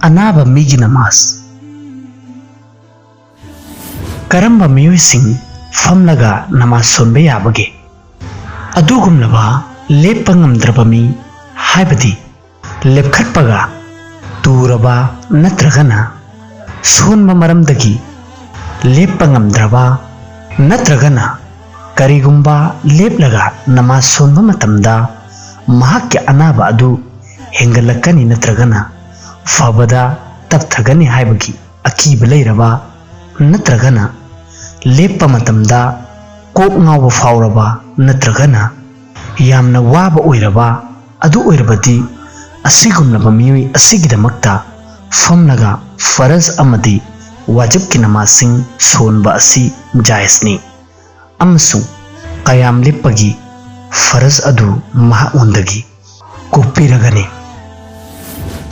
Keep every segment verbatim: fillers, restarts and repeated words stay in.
ꯑꯅꯥꯕ ꯃꯤꯒꯤ ꯅꯃꯥꯖ꯫ ꯀꯔꯝꯕ ꯃꯤꯑꯣꯏꯁꯤꯡ ꯐꯝꯂꯒ ꯅꯃꯥꯖ ꯁꯣꯟꯕ ꯌꯥꯕꯒꯦ? ꯑꯗꯨꯒꯨꯝꯂꯕ ꯂꯦꯞꯄ ꯉꯝꯗ꯭ꯔꯕ ꯃꯤ, ꯍꯥꯏꯕꯗꯤ ꯂꯦꯞꯈꯠꯄꯒ ꯇꯨꯔꯕ ꯅꯠꯇ꯭ꯔꯒꯅ ꯁꯣꯟꯕ ꯃꯔꯝꯗꯒꯤ ꯂꯦꯞꯄ ꯉꯝꯗ꯭ꯔꯕ ꯅꯠꯇ꯭ꯔꯒꯅ ꯀꯔꯤꯒꯨꯝꯕ ꯂꯦꯞꯂꯒ ꯅꯃꯥꯖ ꯁꯣꯟꯕ ꯃꯇꯝꯗ ꯃꯍꯥꯛꯀꯤ ꯑꯅꯥꯕ ꯑꯗꯨ ꯍꯦꯟꯒꯠꯂꯛꯀꯅꯤ ꯅꯠꯇ꯭ꯔꯒꯅ ꯐꯕꯗ ꯇꯞꯊꯒꯅꯤ ꯍꯥꯏꯕꯒꯤ ꯑꯀꯤꯕ ꯂꯩꯔꯕ ꯅꯠꯇ꯭ꯔꯒꯅ ꯂꯦꯞꯄ ꯃꯇꯝꯗ ꯀꯣꯛ ꯉꯥꯎꯕ ꯐꯥꯎꯔꯕ ꯅꯠꯇ꯭ꯔꯒꯅ ꯌꯥꯝꯅ ꯋꯥꯕ ꯑꯣꯏꯔꯕ ꯑꯗꯨ ꯑꯣꯏꯔꯕꯗꯤ ꯑꯁꯤꯒꯨꯝꯂꯕ ꯃꯤꯑꯣꯏ ꯑꯁꯤꯒꯤꯗꯃꯛꯇ ꯐꯝꯂꯒ ꯐꯔꯖ ꯑꯃꯗꯤ ꯋꯥꯖꯤꯕꯀꯤ ꯅꯃꯥꯖꯁꯤꯡ ꯁꯣꯟꯕ ꯑꯁꯤ ꯖꯥꯏꯖꯅꯤ ꯑꯃꯁꯨꯡ ꯀꯌꯥꯝ ꯂꯦꯞꯄꯒꯤ ꯐꯔꯖ ꯑꯗꯨ ꯃꯍꯥꯛꯉꯣꯟꯗꯒꯤ ꯀꯣꯛꯄꯤꯔꯒꯅꯤ꯫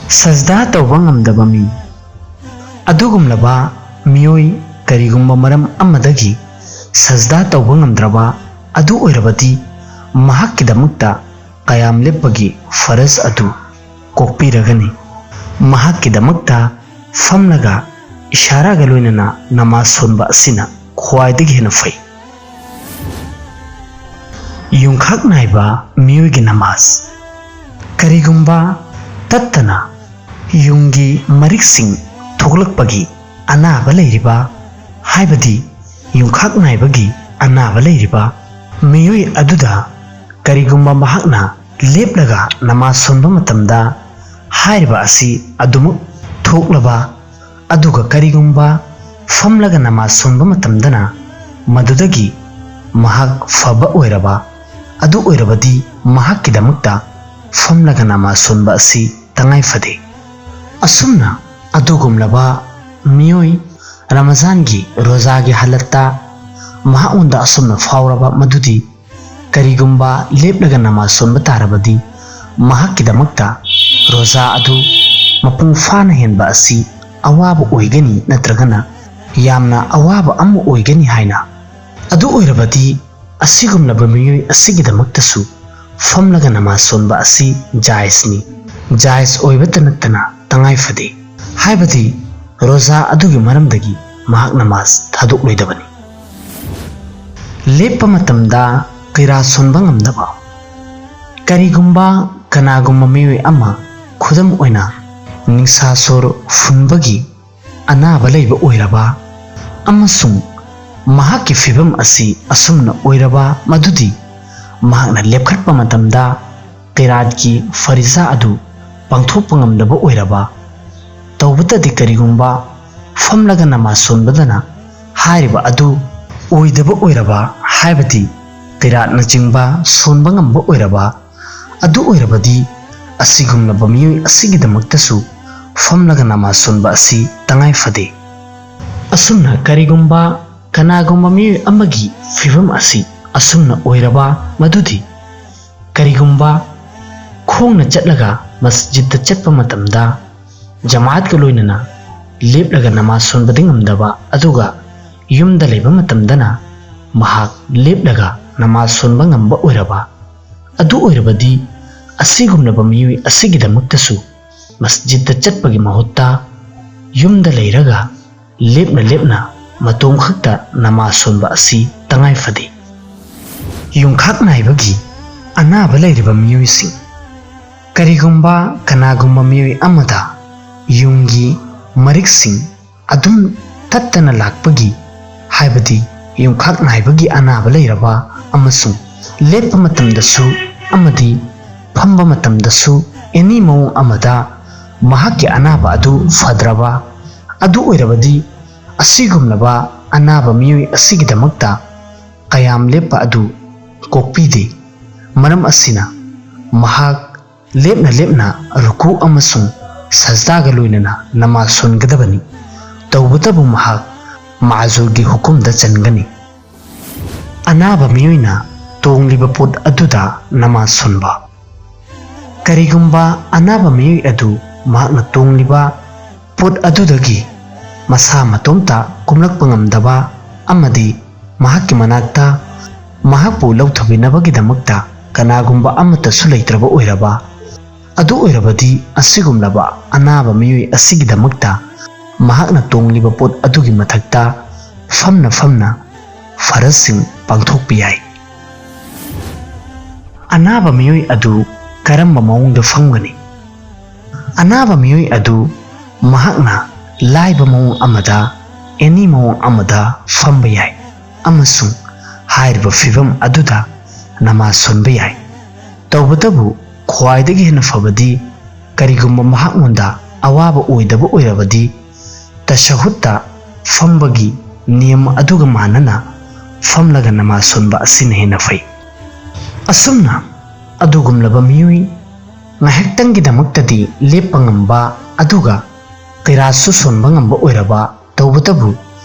ꯁꯖꯗꯥ ꯇꯧꯕ ꯉꯝꯗꯕ ꯃꯤ꯫ ꯑꯗꯨꯒꯨꯝꯂꯕ ꯃꯤꯑꯣꯏ ꯀꯔꯤꯒꯨꯝꯕ ꯃꯔꯝ ꯑꯃꯗꯒꯤ ꯁꯖꯗꯥ ꯇꯧꯕ ꯉꯝꯗ꯭ꯔꯕ ꯑꯗꯨ ꯑꯣꯏꯔꯕꯗꯤ ꯃꯍꯥꯛꯀꯤꯗꯃꯛꯇ ꯀꯌꯥꯝ ꯂꯦꯞꯄꯒꯤ ꯐꯔꯖ ꯑꯗꯨ ꯀꯣꯛꯄꯤꯔꯒꯅꯤ꯫ ꯃꯍꯥꯛꯀꯤꯗꯃꯛꯇ ꯐꯝꯂꯒ ꯏꯁꯥꯔꯥꯒ ꯂꯣꯏꯅꯅ ꯅꯃꯥꯖ ꯁꯣꯟꯕ ꯑꯁꯤꯅ ꯈ꯭ꯋꯥꯏꯗꯒꯤ ꯍꯦꯟꯅ ꯐꯩ꯫ ꯌꯨꯝꯈꯥꯛ ꯅꯥꯏꯕ ꯃꯤꯑꯣꯏꯒꯤ ꯅꯃꯥꯖ꯫ ꯀꯔꯤꯒꯨꯝꯕ ꯇꯠꯇꯅ ꯌꯨꯝꯒꯤ ꯃꯔꯤꯛꯁꯤꯡ ꯊꯣꯛꯂꯛꯄꯒꯤ ꯑꯅꯥꯕ ꯂꯩꯔꯤꯕ, ꯍꯥꯏꯕꯗꯤ ꯌꯨꯝꯈꯥꯛ ꯅꯥꯏꯕꯒꯤ ꯑꯅꯥꯕ ꯂꯩꯔꯤꯕ ꯃꯤꯑꯣꯏ ꯑꯗꯨꯗ ꯀꯔꯤꯒꯨꯝꯕ ꯃꯍꯥꯛꯅ ꯂꯦꯞꯂꯒ ꯅꯃꯥꯖ ꯁꯣꯟꯕ ꯃꯇꯝꯗ ꯍꯥꯏꯔꯤꯕ ꯑꯁꯤ ꯑꯗꯨꯃꯛ ꯊꯣꯛꯂꯕ, ꯑꯗꯨꯒ ꯀꯔꯤꯒꯨꯝꯕ ꯐꯝꯂꯒ ꯅꯃꯥꯖ ꯁꯣꯟꯕ ꯃꯇꯝꯗꯅ ꯃꯗꯨꯗꯒꯤ ꯃꯍꯥꯛ ꯐꯕ ꯑꯣꯏꯔꯕ, ꯑꯗꯨ ꯑꯣꯏꯔꯕꯗꯤ ꯃꯍꯥꯛꯀꯤꯗꯃꯛꯇ ꯐꯝꯂꯒ ꯅꯃꯥꯖ ꯁꯣꯟꯕ ꯑꯁꯤ ꯇꯉꯥꯏ ꯐꯗꯦ꯫ ꯑꯁꯨꯝꯅ ꯑꯗꯨꯒꯨꯝꯂꯕ ꯃꯤꯑꯣꯏ ꯔꯃꯖꯥꯟꯒꯤ ꯔꯣꯖꯥꯒꯤ ꯍꯥꯂꯠꯇ ꯃꯍꯥꯛꯉꯣꯟꯗ ꯑꯁꯨꯝꯅ ꯐꯥꯎꯔꯕ ꯃꯗꯨꯗꯤ ꯀꯔꯤꯒꯨꯝꯕ ꯂꯦꯞꯂꯒ ꯅꯃꯥꯖ ꯁꯣꯟꯕ ꯇꯥꯔꯕꯗꯤ ꯃꯍꯥꯛꯀꯤꯗꯃꯛꯇ ꯔꯣꯖꯥ ꯑꯗꯨ ꯃꯄꯨꯡ ꯐꯥꯅ ꯍꯦꯟꯕ ꯑꯁꯤ ꯑꯋꯥꯕ ꯑꯣꯏꯒꯅꯤ ꯅꯠꯇ꯭ꯔꯒꯅ ꯌꯥꯝꯅ ꯑꯋꯥꯕ ꯑꯃ ꯑꯣꯏꯒꯅꯤ ꯍꯥꯏꯅ꯫ ꯑꯗꯨ ꯑꯣꯏꯔꯕꯗꯤ ꯑꯁꯤꯒꯨꯝꯂꯕ ꯃꯤꯑꯣꯏ ꯑꯁꯤꯒꯤꯗꯃꯛꯇꯁꯨ ꯐꯝꯂꯒ ꯅꯃꯥꯖ ꯁꯣꯟꯕ ꯑꯁꯤ ꯖꯥꯏꯖꯅꯤ꯫ ꯖꯥꯏꯖ ꯑꯣꯏꯕꯇ ꯅꯠꯇꯅ ꯇꯉꯥꯏ ꯐꯗꯦ꯫ ꯍꯥꯏꯕꯗꯤ ꯔꯣꯖꯥ ꯑꯗꯨꯒꯤ ꯃꯔꯝꯗꯒꯤ ꯃꯍꯥꯛ ꯅꯃꯥꯖ ꯊꯥꯗꯣꯛꯂꯣꯏꯗꯕꯅꯤ꯫ ꯂꯦꯞꯄ ꯃꯇꯝꯗ ꯀꯤꯔꯥꯠ ꯁꯣꯟꯕ ꯉꯝꯗꯕ꯫ ꯀꯔꯤꯒꯨꯝꯕ ꯀꯅꯥꯒꯨꯝꯕ ꯃꯤꯑꯣꯏ ꯑꯃ, ꯈꯨꯗꯝ ꯑꯣꯏꯅ, ꯅꯤꯡꯁꯥ ꯁꯣꯔ ꯐꯨꯟꯕꯒꯤ ꯑꯅꯥꯕ ꯂꯩꯕ ꯑꯣꯏꯔꯕ ꯑꯃꯁꯨꯡ ꯃꯍꯥꯛꯀꯤ ꯐꯤꯚꯝ ꯑꯁꯤ ꯑꯁꯨꯝꯅ ꯑꯣꯏꯔꯕ ꯃꯗꯨꯗꯤ ꯃꯍꯥꯛꯅ ꯂꯦꯞꯈꯠꯄ ꯃꯇꯝꯗ ꯀꯤꯔꯥꯠꯀꯤ ꯐꯔꯤꯖꯥ ꯑꯗꯨ ꯄꯥꯡꯊꯣꯛꯄ ꯉꯝꯗꯕ ꯑꯣꯏꯔꯕ, ꯇꯧꯕꯇꯗꯤ ꯀꯔꯤꯒꯨꯝꯕ ꯐꯝꯂꯒ ꯅꯃꯥꯖ ꯁꯣꯟꯕꯗꯅ ꯍꯥꯏꯔꯤꯕ ꯑꯗꯨ ꯑꯣꯏꯗꯕ ꯑꯣꯏꯔꯕ, ꯍꯥꯏꯕꯗꯤ ꯀꯤꯔꯥꯠꯅꯆꯤꯡꯕ ꯁꯣꯟꯕ ꯉꯝꯕ ꯑꯣꯏꯔꯕ, ꯑꯗꯨ ꯑꯣꯏꯔꯕꯗꯤ ꯑꯁꯤꯒꯨꯝꯂꯕ ꯃꯤꯑꯣꯏ ꯑꯁꯤꯒꯤꯗꯃꯛꯇꯁꯨ ꯐꯝꯂꯒ ꯅꯃꯥꯖ ꯁꯣꯟꯕ ꯑꯁꯤ ꯇꯉꯥꯏ ꯐꯗꯦ꯫ ꯑꯁꯨꯝꯅ ꯀꯔꯤꯒꯨꯝꯕ ꯀꯅꯥꯒꯨꯝꯕ ꯃꯤꯑꯣꯏ ꯑꯃꯒꯤ ꯐꯤꯚꯝ ꯑꯁꯤ ꯑꯁꯨꯝꯅ ꯑꯣꯏꯔꯕ ꯃꯗꯨꯗꯤ ꯀꯔꯤꯒꯨꯝꯕ ꯈꯣꯡꯅ ꯆꯠꯂꯒ ꯃꯁꯖꯤꯗꯇ ꯆꯠꯄ ꯃꯇꯝꯗ ꯖꯃꯥꯠꯀ ꯂꯣꯏꯅꯅ ꯂꯦꯞꯂꯒ ꯅꯃꯥꯖ ꯁꯣꯟꯕꯗꯤ ꯉꯝꯗꯕ, ꯑꯗꯨꯒ ꯌꯨꯝꯗ ꯂꯩꯕ ꯃꯇꯝꯗꯅ ꯃꯍꯥꯛ ꯂꯦꯞꯂꯒ ꯅꯃꯥꯖ ꯁꯣꯟꯕ ꯉꯝꯕ ꯑꯣꯏꯔꯕ, ꯑꯗꯨ ꯑꯣꯏꯔꯕꯗꯤ ꯑꯁꯤꯒꯨꯝꯂꯕ ꯃꯤꯑꯣꯏ ꯑꯁꯤꯒꯤꯗꯃꯛꯇꯁꯨ ꯃꯁꯖꯤꯗꯇ ꯆꯠꯄꯒꯤ ꯃꯍꯨꯠꯇ ꯌꯨꯝꯗ ꯂꯩꯔꯒ ꯂꯦꯞꯅ ꯂꯦꯞꯅ ꯃꯇꯣꯝ ꯈꯛꯇ ꯅꯃꯥꯖ ꯁꯣꯟꯕ ꯑꯁꯤ ꯇꯉꯥꯏ ꯐꯗꯦ꯫ ꯌꯨꯡꯈꯥꯛ ꯅꯥꯏꯕꯒꯤ ꯑꯅꯥꯕ ꯂꯩꯔꯤꯕ ꯃꯤꯑꯣꯏꯁꯤꯡ꯫ ꯀꯔꯤꯒꯨꯝꯕ ꯀꯅꯥꯒꯨꯝꯕ ꯃꯤꯑꯣꯏ ꯑꯃꯗ ꯌꯨꯡꯒꯤ ꯃꯔꯤꯛꯁꯤꯡ ꯑꯗꯨꯝ ꯇꯠꯇꯅ ꯂꯥꯛꯄꯒꯤ, ꯍꯥꯏꯕꯗꯤ ꯌꯨꯡꯈꯥꯛ ꯅꯥꯏꯕꯒꯤ ꯑꯅꯥꯕ ꯂꯩꯔꯕ ꯑꯃꯁꯨꯡ ꯂꯦꯞꯄ ꯃꯇꯝꯗꯁꯨ ꯑꯃꯗꯤ ꯐꯝꯕ ꯃꯇꯝꯗꯁꯨ ꯑꯦꯅꯤ ꯃꯑꯣꯡ ꯑꯃꯗ ꯃꯍꯥꯛꯀꯤ ꯑꯅꯥꯕ ꯑꯗꯨ ꯐꯗ꯭ꯔꯕ, ꯑꯗꯨ ꯑꯣꯏꯔꯕꯗꯤ ꯑꯁꯤꯒꯨꯝꯂꯕ ꯑꯅꯥꯕ ꯃꯤꯑꯣꯏ ꯑꯁꯤꯒꯤꯗꯃꯛꯇ ꯀꯌꯥꯝ ꯂꯦꯞꯄ ꯑꯗꯨ ꯀꯣꯛꯄꯤꯗꯦ꯫ ꯃꯔꯝ ꯑꯁꯤꯅ ꯃꯍꯥꯛ ꯂꯦꯞꯅ ꯂꯦꯞꯅ ꯔꯨꯀꯨ ꯑꯃꯁꯨꯡ ꯁꯖꯗꯥꯒ ꯂꯣꯏꯅꯅ ꯅꯃꯥꯖ ꯁꯣꯟꯒꯗꯕꯅꯤ꯫ ꯇꯧꯕꯇꯕꯨ ꯃꯍꯥꯛ ꯃꯥꯖꯨꯔꯒꯤ ꯍꯨꯀꯨꯝꯗ ꯆꯟꯒꯅꯤ꯫ ꯑꯅꯥꯕ ꯃꯤꯑꯣꯏꯅ ꯇꯣꯡꯂꯤꯕ ꯄꯣꯠ ꯑꯗꯨꯗ ꯅꯃꯥꯖ ꯁꯣꯟꯕ꯫ ꯀꯔꯤꯒꯨꯝꯕ ꯑꯅꯥꯕ ꯃꯤꯑꯣꯏ ꯑꯗꯨ ꯃꯍꯥꯛꯅ ꯇꯣꯡꯂꯤꯕ ꯄꯣꯠ ꯑꯗꯨꯗꯒꯤ ꯃꯁꯥ ꯃꯇꯣꯝꯇ ꯀꯨꯝꯂꯛꯄ ꯉꯝꯗꯕ ꯑꯃꯗꯤ ꯃꯍꯥꯛꯀꯤ ꯃꯅꯥꯛꯇ ꯃꯍꯥꯛꯄꯨ ꯂꯧꯊꯕꯤꯅꯕꯒꯤꯗꯃꯛꯇ ꯀꯅꯥꯒꯨꯝꯕ ꯑꯃꯠꯇꯁꯨ ꯂꯩꯇ꯭ꯔꯕ ꯑꯣꯏꯔꯕ, ꯑꯗꯨ ꯑꯣꯏꯔꯕꯗꯤ ꯑꯁꯤꯒꯨꯝꯂꯕ ꯑꯅꯥꯕ ꯃꯤꯑꯣꯏ ꯑꯁꯤꯒꯤꯗꯃꯛꯇ ꯃꯍꯥꯛꯅ ꯇꯣꯡꯂꯤꯕ ꯄꯣꯠ ꯑꯗꯨꯒꯤ ꯃꯊꯛꯇ ꯐꯝꯅ ꯐꯝꯅ ꯐꯔꯖꯁꯤꯡ ꯄꯥꯡꯊꯣꯛꯄ ꯌꯥꯏ꯫ ꯑꯅꯥꯕ ꯃꯤꯑꯣꯏ ꯑꯗꯨ ꯀꯔꯝꯕ ꯃꯑꯣꯡꯗ ꯐꯝꯒꯅꯤ? ꯑꯅꯥꯕ ꯃꯤꯑꯣꯏ ꯑꯗꯨ ꯃꯍꯥꯛꯅ ꯂꯥꯏꯕ ꯃꯑꯣꯡ ꯑꯃꯗ, ꯑꯦꯅꯤ ꯃꯑꯣꯡ ꯑꯃꯗ ꯐꯝꯕ ꯌꯥꯏ ꯑꯃꯁꯨꯡ ꯍꯥꯏꯔꯤꯕ ꯐꯤꯚꯝ ꯑꯗꯨꯗ ꯅꯃꯥꯖ ꯁꯣꯟꯕ ꯌꯥꯏ꯫ ꯇꯧꯕꯇꯕꯨ, ꯈ꯭ꯋꯥꯏꯗꯒꯤ ꯍꯦꯟꯅ ꯐꯕꯗꯤ ꯀꯔꯤꯒꯨꯝꯕ ꯃꯍꯥꯛꯉꯣꯟꯗ ꯑꯋꯥꯕ ꯑꯣꯏꯗꯕ ꯑꯣꯏꯔꯕꯗꯤ, ꯇꯁꯍꯨꯗꯇ ꯐꯝꯕꯒꯤ ꯅꯤꯌꯝ ꯑꯗꯨꯒ ꯃꯥꯟꯅꯅ ꯐꯝꯂꯒ ꯅꯃꯥꯖ ꯁꯣꯟꯕ ꯑꯁꯤꯅ ꯍꯦꯟꯅ ꯐꯩ꯫ ꯑꯁꯨꯝꯅ ꯑꯗꯨꯒꯨꯝꯂꯕ ꯃꯤꯑꯣꯏ ꯉꯥꯏꯍꯥꯛꯇꯪꯒꯤꯗꯃꯛꯇꯗꯤ ꯂꯦꯞꯄ ꯉꯝꯕ ꯑꯗꯨꯒ ꯀꯤꯔꯥꯠꯁꯨ ꯁꯣꯟꯕ ꯉꯝꯕ ꯑꯣꯏꯔꯕ, ꯇꯧꯕꯇꯕꯨ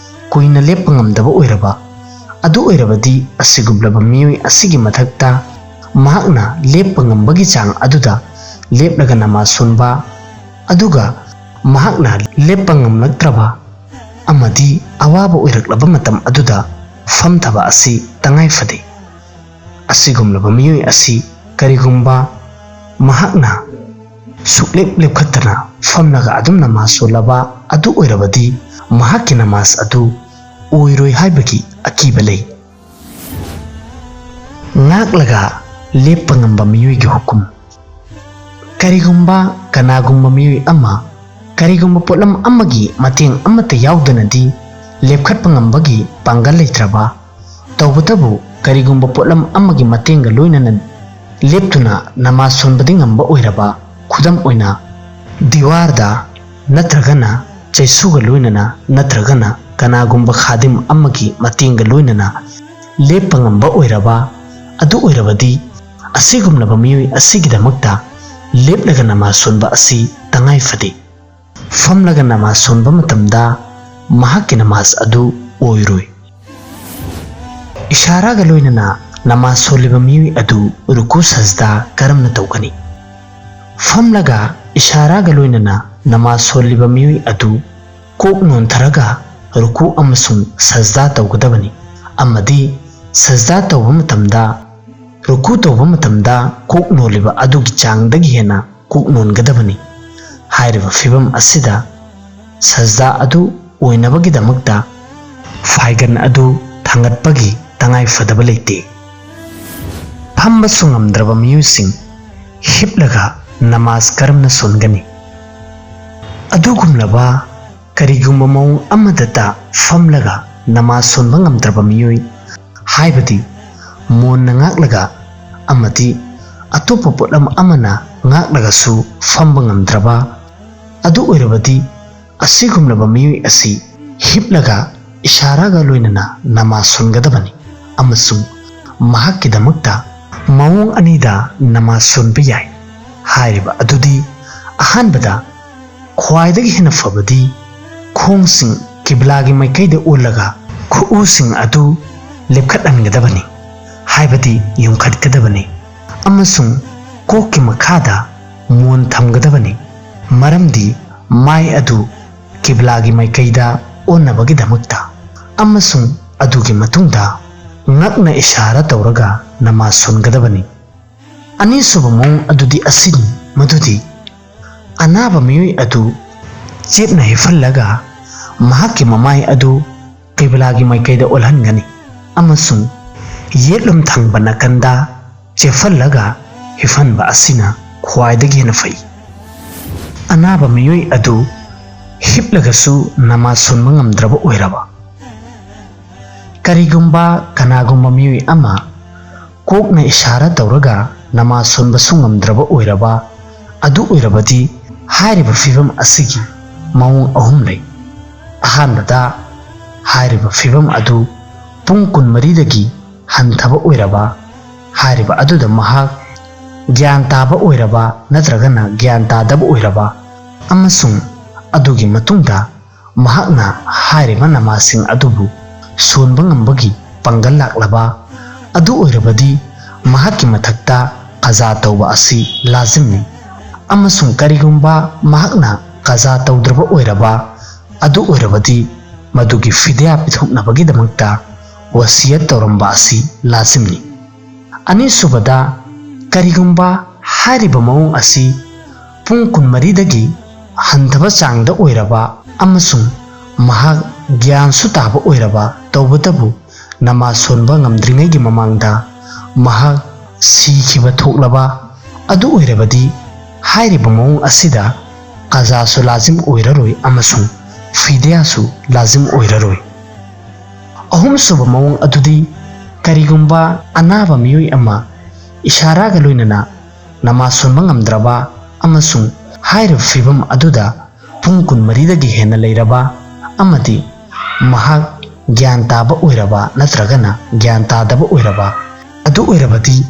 ꯀꯨꯏꯅ ꯂꯦꯞꯄ ꯉꯝꯗꯕ ꯑꯣꯏꯔꯕ, ꯑꯗꯨ ꯑꯣꯏꯔꯕꯗꯤ ꯑꯁꯤꯒꯨꯝꯂꯕ ꯃꯤꯑꯣꯏ ꯑꯁꯤꯒꯤ ꯃꯊꯛꯇ ꯃꯍꯥꯛꯅ ꯂꯦꯞꯄ ꯉꯝꯕꯒꯤ ꯆꯥꯡ ꯑꯗꯨꯗ ꯂꯦꯞꯂꯒ ꯅꯃꯥꯖ ꯁꯣꯟꯕ, ꯑꯗꯨꯒ ꯃꯍꯥꯛꯅ ꯂꯦꯞꯄ ꯉꯝꯂꯛꯇ꯭ꯔꯕ ꯑꯃꯗꯤ ꯑꯋꯥꯕ ꯑꯣꯏꯔꯛꯂꯕ ꯃꯇꯝ ꯑꯗꯨꯗ ꯐꯝꯊꯕ ꯑꯁꯤ ꯇꯉꯥꯏ ꯐꯗꯦ꯫ ꯑꯁꯤꯒꯨꯝꯂꯕ ꯃꯤꯑꯣꯏ ꯑꯁꯤ ꯀꯔꯤꯒꯨꯝꯕ ꯃꯍꯥꯛꯅ ꯁꯨꯛꯂꯦꯞ ꯂꯦꯞꯈꯠꯇꯅ ꯐꯝꯂꯒ ꯑꯗꯨꯝ ꯅꯃꯥꯖ ꯁꯣꯜꯂꯕ ꯑꯗꯨ ꯑꯣꯏꯔꯕꯗꯤ, ꯃꯍꯥꯛꯀꯤ ꯅꯃꯥꯖ ꯑꯗꯨ ꯑꯣꯏꯔꯣꯏ ꯍꯥꯏꯕꯒꯤ ꯑꯀꯤꯕ ꯂꯩ꯫ ꯉꯥꯛꯂꯒ ꯂꯦꯞꯄ ꯉꯝꯕ ꯃꯤꯑꯣꯏꯒꯤ ꯍꯨꯀꯨꯝ꯫ ꯀꯔꯤꯒꯨꯝꯕ ꯀꯅꯥꯒꯨꯝꯕ ꯃꯤꯑꯣꯏ ꯑꯃ ꯀꯔꯤꯒꯨꯝꯕ ꯄꯣꯠꯂꯝ ꯑꯃꯒꯤ ꯃꯇꯦꯡ ꯑꯃꯠꯇ ꯌꯥꯎꯗꯅꯗꯤ ꯂꯦꯞꯈꯠꯄ ꯉꯝꯕꯒꯤ ꯄꯥꯡꯒꯜ ꯂꯩꯇ꯭ꯔꯕ, ꯇꯧꯕꯇꯕꯨ ꯀꯔꯤꯒꯨꯝꯕ ꯄꯣꯠꯂꯝ ꯑꯃꯒꯤ ꯃꯇꯦꯡꯒ ꯂꯣꯏꯅꯅ ꯂꯦꯞꯇꯨꯅ ꯅꯃꯥꯖ ꯁꯣꯟꯕꯗꯤ ꯉꯝꯕ ꯑꯣꯏꯔꯕ, ꯈꯨꯗꯝ ꯑꯣꯏꯅ, ꯗꯤꯋꯥꯔꯗ ꯅꯠꯇ꯭ꯔꯒꯅ ꯆꯩꯁꯨꯒ ꯂꯣꯏꯅꯅ ꯅꯠꯇ꯭ꯔꯒꯅ ꯀꯅꯥꯒꯨꯝꯕ ꯈꯥꯗꯤꯝ ꯑꯃꯒꯤ ꯃꯇꯦꯡꯒ ꯂꯣꯏꯅꯅ ꯂꯦꯞꯄ ꯉꯝꯕ ꯑꯣꯏꯔꯕ, ꯑꯗꯨ ꯑꯣꯏꯔꯕꯗꯤ ꯑꯁꯤꯒꯨꯝꯂꯕ ꯃꯤꯑꯣꯏ ꯑꯁꯤꯒꯤꯗꯃꯛꯇ ꯂꯦꯞꯂꯒ ꯅꯃꯥꯖ ꯁꯣꯟꯕ ꯑꯁꯤ ꯇꯉꯥꯏ ꯐꯗꯦ꯫ ꯐꯝꯂꯒ ꯅꯃꯥꯖ ꯁꯣꯟꯕ ꯃꯇꯝꯗ ꯃꯍꯥꯛꯀꯤ ꯅꯃꯥꯖ ꯑꯗꯨ ꯑꯣꯏꯔꯣꯏ꯫ ꯏꯁꯥꯔꯥꯒ ꯂꯣꯏꯅꯅ ꯅꯃꯥꯖ ꯁꯣꯜꯂꯤꯕ ꯃꯤꯑꯣꯏ ꯑꯗꯨ ꯔꯨꯀꯨ ꯁꯖꯗꯥ ꯀꯔꯝꯅ ꯇꯧꯒꯅꯤ? ꯐꯝꯂꯒ ꯏꯁꯥꯔꯥꯒ ꯂꯣꯏꯅꯅ ꯅꯃꯥꯖ ꯁꯣꯜꯂꯤꯕ ꯃꯤꯑꯣꯏ ꯑꯗꯨ ꯀꯣꯛ ꯅꯣꯟꯊꯔꯒ ꯔꯨꯀꯨ ꯑꯃꯁꯨꯡ ꯁꯖꯗꯥ ꯇꯧꯒꯗꯕꯅꯤ, ꯑꯃꯗꯤ ꯁꯖꯗꯥ ꯇꯧꯕ ꯃꯇꯝꯗ, ꯔꯨꯀꯨ ꯇꯧꯕ ꯃꯇꯝꯗ ꯀꯣꯛ ꯅꯣꯜꯂꯤꯕ ꯑꯗꯨꯒꯤ ꯆꯥꯡꯗꯒꯤ ꯍꯦꯟꯅ ꯀꯣꯛ ꯅꯣꯟꯒꯗꯕꯅꯤ꯫ ꯍꯥꯏꯔꯤꯕ ꯐꯤꯕꯝ ꯑꯁꯤꯗ ꯁꯖꯗꯥ ꯑꯗꯨ ꯑꯣꯏꯅꯕꯒꯤꯗꯃꯛꯇ ꯐꯥꯏꯒꯟ ꯑꯗꯨ ꯊꯥꯡꯒꯠꯄꯒꯤ ꯇꯉꯥꯏ ꯐꯗꯕ ꯂꯩꯇꯦ꯫ ꯐꯝꯕꯁꯨ ꯉꯝꯗ꯭ꯔꯕ ꯃꯤꯑꯣꯏꯁꯤꯡ ꯍꯤꯞꯂꯒ ꯅꯃꯥꯖ ꯀꯔꯝꯅ ꯁꯣꯟꯒꯅꯤ? ꯑꯗꯨꯒꯨꯝꯂꯕ ꯀꯔꯤꯒꯨꯝꯕ ꯃꯑꯣꯡ ꯑꯃꯗꯇ ꯐꯝꯂꯒ ꯅꯃꯥꯖ ꯁꯣꯟꯕ ꯉꯝꯗ꯭ꯔꯕ ꯃꯤꯑꯣꯏ, ꯍꯥꯏꯕꯗꯤ ꯃꯣꯟꯅ ꯉꯥꯛꯂꯒ ꯑꯃꯗꯤ ꯑꯇꯣꯞꯄ ꯄꯣꯠꯂꯝ ꯑꯃꯅ ꯉꯥꯛꯂꯒꯁꯨ ꯐꯝꯕ ꯉꯝꯗ꯭ꯔꯕ, ꯑꯗꯨ ꯑꯣꯏꯔꯕꯗꯤ ꯑꯁꯤꯒꯨꯝꯂꯕ ꯃꯤꯑꯣꯏ ꯑꯁꯤ ꯍꯤꯞꯂꯒ ꯏꯁꯥꯔꯥꯒ ꯂꯣꯏꯅꯅ ꯅꯃꯥꯖ ꯁꯣꯟꯒꯗꯕꯅꯤ ꯑꯃꯁꯨꯡ ꯃꯍꯥꯛꯀꯤꯗꯃꯛꯇ ꯃꯑꯣꯡ ꯑꯅꯤꯗ ꯅꯃꯥꯖ ꯁꯣꯟꯕ ꯌꯥꯏ꯫ ꯍꯥꯏꯔꯤꯕ ꯑꯗꯨꯗꯤ, ꯑꯍꯥꯟꯕꯗ, ꯈ꯭ꯋꯥꯏꯗꯒꯤ ꯍꯦꯟꯅ ꯐꯕꯗꯤ ꯈꯣꯡꯁꯤꯡ ꯀꯤꯕ꯭ꯂꯥꯒꯤ ꯃꯥꯏꯀꯩꯗ ꯑꯣꯜꯂꯒ ꯈꯨꯎꯁꯤꯡ ꯑꯗꯨ ꯂꯦꯞꯈꯠꯍꯟꯒꯗꯕꯅꯤ, ꯍꯥꯏꯕꯗꯤ ꯌꯨꯡꯈꯠꯀꯗꯕꯅꯤ, ꯑꯃꯁꯨꯡ ꯀꯣꯛꯀꯤ ꯃꯈꯥꯗ ꯃꯣꯟ ꯊꯝꯒꯗꯕꯅꯤ, ꯃꯔꯝꯗꯤ ꯃꯥꯏ ꯑꯗꯨ ꯀꯤꯕ꯭ꯂꯥꯒꯤ ꯃꯥꯏꯀꯩꯗ ꯑꯣꯟꯅꯕꯒꯤꯗꯃꯛꯇ, ꯑꯃꯁꯨꯡ ꯑꯗꯨꯒꯤ ꯃꯇꯨꯡꯗ ꯉꯛꯅ ꯏꯁꯥꯔꯥ ꯇꯧꯔꯒ ꯅꯃꯥꯖ ꯁꯣꯟꯒꯗꯕꯅꯤ꯫ ꯑꯅꯤꯁꯨꯕ ꯃꯑꯣꯡ ꯑꯗꯨꯗꯤ ꯑꯁꯤꯅꯤ, ꯃꯗꯨꯗꯤ ꯑꯅꯥꯕ ꯃꯤꯑꯣꯏ ꯑꯗꯨ ꯆꯦꯞꯅ ꯍꯤꯞꯍꯜꯂꯒ ꯃꯍꯥꯛꯀꯤ ꯃꯃꯥꯏ ꯑꯗꯨ ꯀꯤꯕ꯭ꯂꯥꯒꯤ ꯃꯥꯏꯀꯩꯗ ꯑꯣꯜꯍꯟꯒꯅꯤ ꯑꯃꯁꯨꯡ ꯌꯦꯠꯂꯣꯝ ꯊꯪꯕ ꯅꯥꯀꯟꯗ ꯆꯦꯞꯍꯜꯂꯒ ꯍꯤꯞꯍꯟꯕ ꯑꯁꯤꯅ ꯈ꯭ꯋꯥꯏꯗꯒꯤ ꯍꯦꯟꯅ ꯐꯩ꯫ ꯑꯅꯥꯕ ꯃꯤꯑꯣꯏ ꯑꯗꯨ ꯍꯤꯞꯂꯒꯁꯨ ꯅꯃꯥꯖ ꯁꯣꯟꯕ ꯉꯝꯗ꯭ꯔꯕ ꯑꯣꯏꯔꯕ, ꯀꯔꯤꯒꯨꯝꯕ ꯀꯅꯥꯒꯨꯝꯕ ꯃꯤꯑꯣꯏ ꯑꯃ ꯀꯣꯛꯅ ꯏꯁꯥꯔꯥ ꯇꯧꯔꯒ ꯅꯃꯥꯖ ꯁꯣꯟꯕꯁꯨ ꯉꯝꯗ꯭ꯔꯕ ꯑꯣꯏꯔꯕ, ꯑꯗꯨ ꯑꯣꯏꯔꯕꯗꯤ ꯍꯥꯏꯔꯤꯕ ꯐꯤꯕꯝ ꯑꯁꯤꯒꯤ ꯃꯑꯣꯡ ꯑꯍꯨꯝ ꯂꯩ꯫ ꯑꯍꯥꯟꯕꯗ, ꯍꯥꯏꯔꯤꯕ ꯐꯤꯕꯝ ꯑꯗꯨ ꯄꯨꯡ ꯀꯨꯟꯃꯔꯤꯗꯒꯤ ꯍꯟꯊꯕ ꯑꯣꯏꯔꯕ, ꯍꯥꯏꯔꯤꯕ ꯑꯗꯨꯗ ꯃꯍꯥꯛ ꯒ꯭ꯌꯥꯟ ꯇꯥꯕ ꯑꯣꯏꯔꯕ ꯅꯠꯇ꯭ꯔꯒꯅ ꯒ꯭ꯌꯥꯟ ꯇꯥꯗꯕ ꯑꯣꯏꯔꯕ, ꯑꯃꯁꯨꯡ ꯑꯗꯨꯒꯤ ꯃꯇꯨꯡꯗ ꯃꯍꯥꯛꯅ ꯍꯥꯏꯔꯤꯕ ꯅꯃꯥꯖꯁꯤꯡ ꯑꯗꯨꯕꯨ ꯁꯣꯟꯕ ꯉꯝꯕꯒꯤ ꯄꯥꯡꯒꯜ ꯂꯥꯛꯂꯕ, ꯑꯗꯨ ꯑꯣꯏꯔꯕꯗꯤ ꯃꯍꯥꯛꯀꯤ ꯃꯊꯛꯇ ꯀꯖꯥ ꯇꯧꯕ ꯑꯁꯤ ꯂꯥꯖꯤꯝꯅꯤ꯫ ꯑꯃꯁꯨꯡ ꯀꯔꯤꯒꯨꯝꯕ ꯃꯍꯥꯛꯅ ꯀꯖꯥ ꯇꯧꯗ꯭ꯔꯕ ꯑꯣꯏꯔꯕ, ꯑꯗꯨ ꯑꯣꯏꯔꯕꯗꯤ ꯃꯗꯨꯒꯤ ꯐꯤꯗ꯭ꯌꯥ ꯄꯤꯊꯣꯛꯅꯕꯒꯤꯗꯃꯛꯇ ꯋꯁꯤꯌꯠ ꯇꯧꯔꯝꯕ ꯑꯁꯤ ꯂꯥꯖꯤꯝꯅꯤ꯫ ꯑꯅꯤꯁꯨꯕꯗ, ꯀꯔꯤꯒꯨꯝꯕ ꯍꯥꯏꯔꯤꯕ ꯃꯑꯣꯡ ꯑꯁꯤ ꯄꯨꯡ ꯀꯨꯟꯃꯔꯤꯗꯒꯤ ꯍꯟꯊꯕ ꯆꯥꯡꯗ ꯑꯣꯏꯔꯕ ꯑꯃꯁꯨꯡ ꯃꯍꯥꯛ ꯒ꯭ꯌꯥꯟꯁꯨ ꯇꯥꯕ ꯑꯣꯏꯔꯕ, ꯇꯧꯕꯇꯕꯨ ꯅꯃꯥꯖ ꯁꯣꯟꯕ ꯉꯝꯗ꯭ꯔꯤꯉꯩꯒꯤ ꯃꯃꯥꯡꯗ ꯃꯍꯥꯛ ꯁꯤꯈꯤꯕ ꯊꯣꯛꯂꯕ ꯑꯗꯨ ꯑꯣꯏꯔꯕꯗꯤ, ꯍꯥꯏꯔꯤꯕ ꯃꯑꯣꯡ ꯑꯁꯤꯗ ꯀꯖꯥꯁꯨ ꯂꯥꯖꯤꯝ ꯑꯣꯏꯔꯔꯣꯏ ꯑꯃꯁꯨꯡ ꯐꯤꯗ꯭ꯌꯥꯁꯨ ꯂꯥꯖꯤꯝ ꯑꯣꯏꯔꯔꯣꯏ꯫ ꯑꯍꯨꯝꯁꯨꯕ ꯃꯑꯣꯡ ꯑꯗꯨꯗꯤ, ꯀꯔꯤꯒꯨꯝꯕ ꯑꯅꯥꯕ ꯃꯤꯑꯣꯏ ꯑꯃ ꯏꯁꯥꯔꯥꯒ ꯂꯣꯏꯅꯅ ꯅꯃꯥꯖ ꯁꯣꯟꯕ ꯉꯝꯗ꯭ꯔꯕ ꯑꯃꯁꯨꯡ ꯍꯥꯏꯔꯤꯕ ꯐꯤꯚꯝ ꯑꯗꯨꯗ ꯄꯨꯡ ꯀꯨꯟꯃꯔꯤꯗꯒꯤ ꯍꯦꯟꯅ ꯂꯩꯔꯕ ꯑꯃꯗꯤ ꯃꯍꯥꯛ ꯒ꯭ꯌꯥꯟ ꯇꯥꯕ ꯑꯣꯏꯔꯕ ꯅꯠꯇ꯭ꯔꯒꯅ ꯒ꯭ꯌꯥꯟ ꯇꯥꯗꯕ ꯑꯣꯏꯔꯕ ꯑꯗꯨ ꯑꯣꯏꯔꯕꯗꯤ,